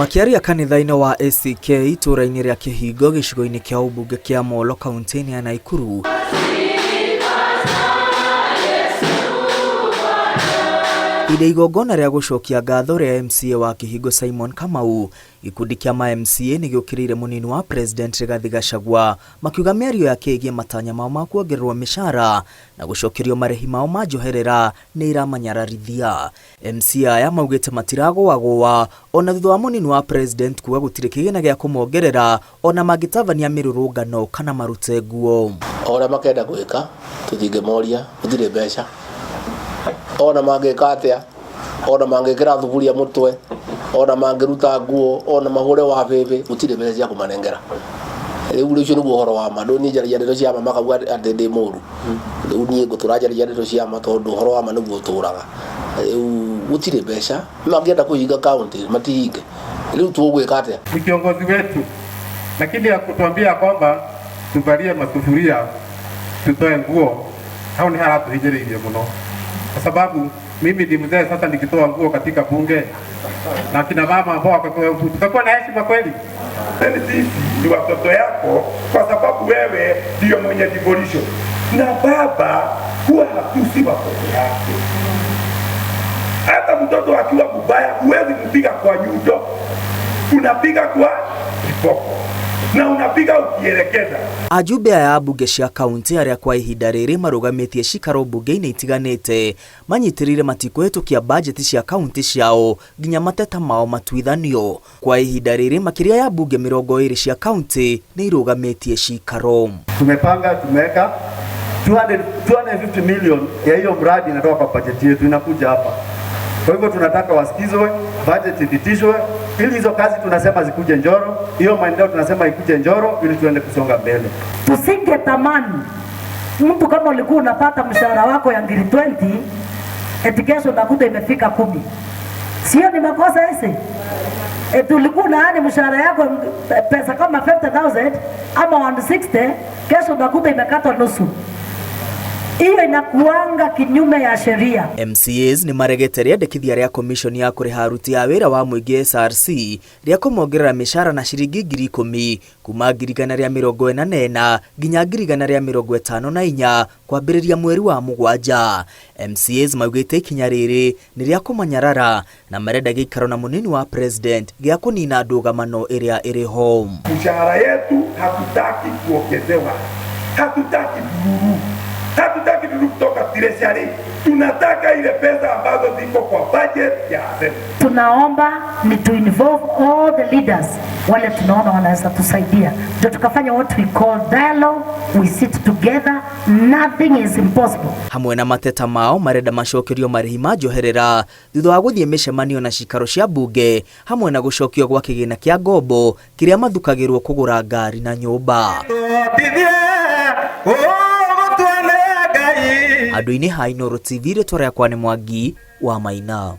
Makĩaria kanitha-inĩ wa ACK itũũra-inĩ rĩa Kĩhingo gĩcigo-inĩ kĩa ũmbunge kĩa Molo kaunti-inĩ ya Naikuru, Hĩndĩ ya igongona rĩa gũcokia ngatho rĩa MCA wa Kĩhingo Simon Kamau, gĩkundi kĩa ma MCA nĩ gĩũkĩrĩire mũnini wa President Rigathi Gachagua makiuga mĩario yake ĩgiĩ matanya mao ma kuongererwo mĩcara na gũcokerio marĩhi mao ma njoherera nĩ ĩramanyararithia. MCA aya maugĩte matiragũagũa ona thutha wa mũnini wa President kuga gũtirĩ kĩgĩna gĩa kũmongerera ona mangĩtabania mĩrũrũngano kana marute nguo. O ũrĩa makenda gwĩka tũtingĩmoria, gũtirĩ mbeca. Ona mangĩka atĩa, ona mangĩkĩra thuburia mũtwe, ona mangĩruta nguo, ona mahũre wa bĩbĩ, gũtirĩ mbeca cia kũmanengera. Rĩu ũcio nĩguo ũhoro wa ma. Rĩu niĩ njaragia ndeto cia ma makauga atĩ ndĩ mũru. Rĩu niĩ ngũtũra njaragia ndeto cia ma tondũ ũhoro wa ma nĩguo ũtũraga. Rĩu gũtirĩ mbeca, mangĩenda kũhinga kaunti matihinge. Rĩu tũgwĩka atĩa? Ni kiongozi wetu, lakini ya kutuambia kwamba tuvalie masufuria tutoe nguo, hau ni haratuhinyĩrĩirie mũno, kwa sababu mimi ni mzee sasa. Nikitoa nguo katika bunge na kina mama ambao wako, tutakuwa na heshima kweli? Sisi ni watoto yako kwa sababu wewe ndiyo mwenye devolution, na baba huwa hatusi watoto yake. Hata mtoto akiwa mbaya huwezi mpiga kwa nyundo, unapiga kwa kiboko na unapiga ukielekeza. Ajumbe aya a mbunge cia kaunti arĩa kwa ihinda rĩrĩ marũgamĩtie cikaro mbunge-inĩ itiganĩte manyitĩrĩire matikũhĩtũkia bajeti cia kaunti ciao nginya mateta mao matuithanio. Kwa ihinda rĩrĩ makĩria ya mbunge 20 cia kaunti nĩ irũgamĩtie cikaro. Tumepanga, tumeweka 200, 250 million ya hiyo mradi inatoka kwa bajeti yetu inakuja hapa. Kwa hivyo tunataka wasikizwe, budget ipitishwe ili hizo kazi tunasema zikuje Njoro, hiyo maendeleo tunasema ikuje Njoro ili tuende kusonga mbele. Tusingetamani mtu kama ulikuwa unapata mshahara wako ya ngiri 20 eti kesho utakuta imefika 10. Sio ni makosa ese? Eti ulikuwa unaani mshahara yako pesa kama 50,000 ama 160, kesho utakuta imekatwa nusu. Hiyo inakuanga kinyume ya sheria. MCAs nĩ maregete rĩendekithia rĩa commission ya kũrĩha aruti a wĩra wa mũingĩ SRC rĩa kũmongerera mĩcara na ciringi 10,000 kuma 144,000 nginya 154,000 kwambĩrĩria mweri wa mũgwanja. MCAs maugĩte ikinya rĩrĩ nĩ rĩa kũmanyarara na marenda gĩikaro na mũnini wa president gĩa kũnina ndũgamano ĩrĩa ĩrĩ ho. Mshahara yetu hatutaki kuongezewa, hatutaki ndururu, hatutaki ndururu kutoka treasury. Tunataka ile pesa ambazo ziko kwa budget ya assembly. Tunaomba ni to involve all the leaders wale tunaona wanaweza tusaidia, ndio tukafanya what we call dialogue, we sit together, nothing is impossible. Hamwe na mateta mao marenda macokerio marĩhi ma njoherera thutha wa gũthiĩ mĩcemanio na cikaro cia mbunge hamwe na gũcokio gwa kĩgĩna kĩa ngombo kĩrĩa mathukagĩrwo kũgũra ngari na nyũmba. Andũ-inĩ ha Inooro TV, rĩtwa rĩakwa nĩ Mwangi wa Maina.